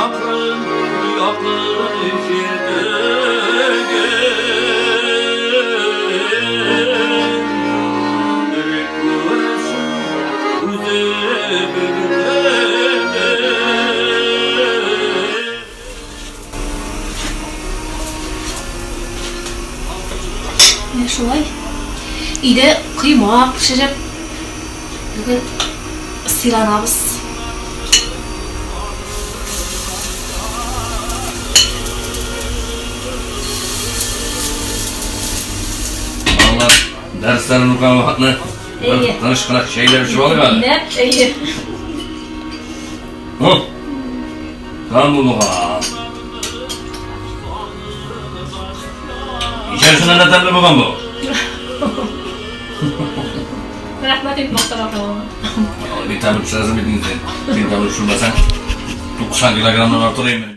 Чакрым якын җир түгел. Бер күрешү үзе бер гомер. Менә шулай. Өйдә коймак пешереп, бүген сыйланабыз. Балалар дәресләрен укыган вакытны бер тыныч кына чәйләр эчеп алыйк әле. Нәп, әйе. Hı. Там булган. Ичәрсеннән дә тәмле булган бу. Рәхмәт инде мактап калган. Бик тәмле пешерәсең бит инде син. Син тәмле пешермәсәң, 90 килограммнан артык инде.